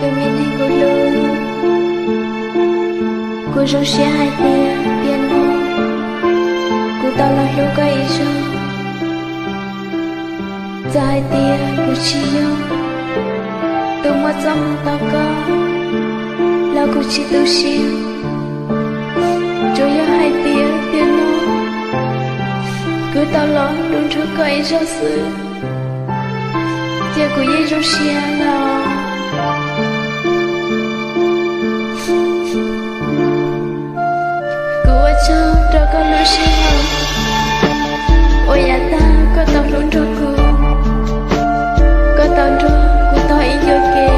Tus me neeg kuv hlub, kuv zoo siab hais tias tiam no kuv tau los hlub koj ib zaug. Txawm hais tias kuv tsis yog tus muaj txoj hmoo tau koj los kuv tsis tu siab, tsuas yog hais tias tiam no kuv tau los hlub nrog koj ib zaug xwb, ces kuv yeej zoo siab los. Kuv ua tsaug rau koj lub sij hawm uas yav tag koj tau hlub nrog kuv, koj tau nrog kuv taug ib ncua kev,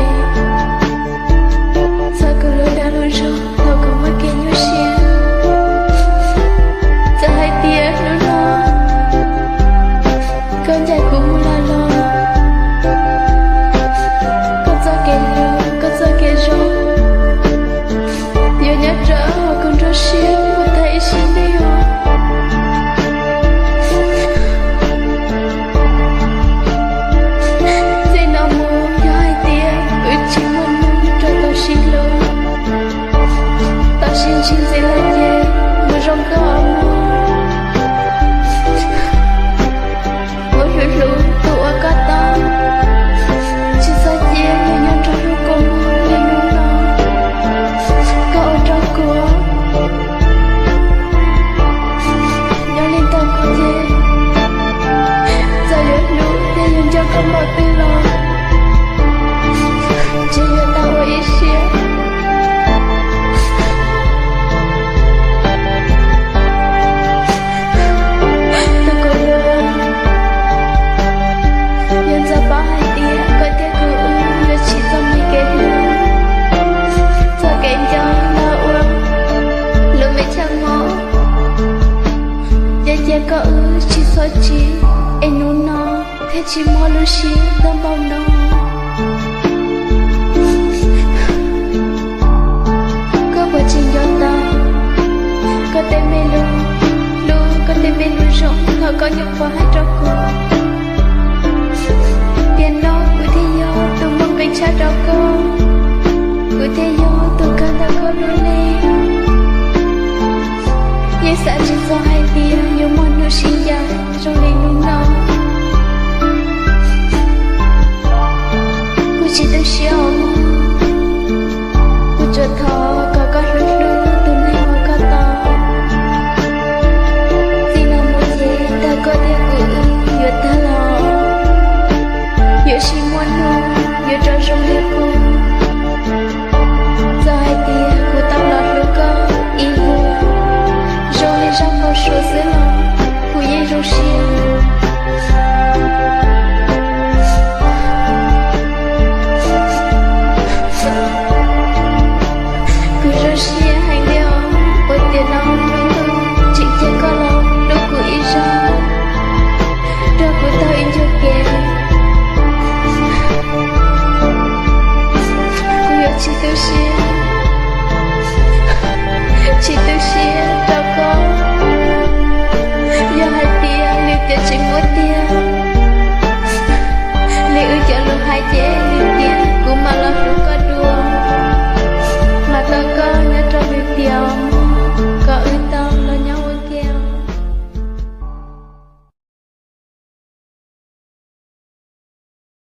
txhawb kuv lub dag lub zog thaum kuv muaj kev nyuaj siab. Txawm hais tias hnub no koj ncaim kuv mus lawm los, koj txoj kev hlub, koj txoj kev zoo yuav nyob rawv hauv kuv nruab siab mus tag ib sim neej os. Txij no mus yog hais tias wb tsis muaj neeg rau tau sib hlub, tau sib ntsib ntxiv lawm ces mus zoo koj os mog. Kuv hlub hlub tus uas koj tau, tsis txhob cia nws nyob nrog hlub kuv mog li hnub no koj ua rau kuv. Nyob li ntawm kuv ces txawm yuav hlub thiab yuav nco koj npaum twg los tsis yuav tau ua ib siab. Tus kuv hlub, yog ntxov paub hais tias koj thiab kuv wb yuav tsim txoj me kev hlub, txoj kev nco los ua lub me chaw mob, ces cia koj wb tsis txhob chim, es hnub no thiaj tsis mob lub siab tau npaum no. Koj puas tsis nco tau koj tej me lus hlub, koj tej me lus zoo thaum koj nyuam qhuav hais rau kuv?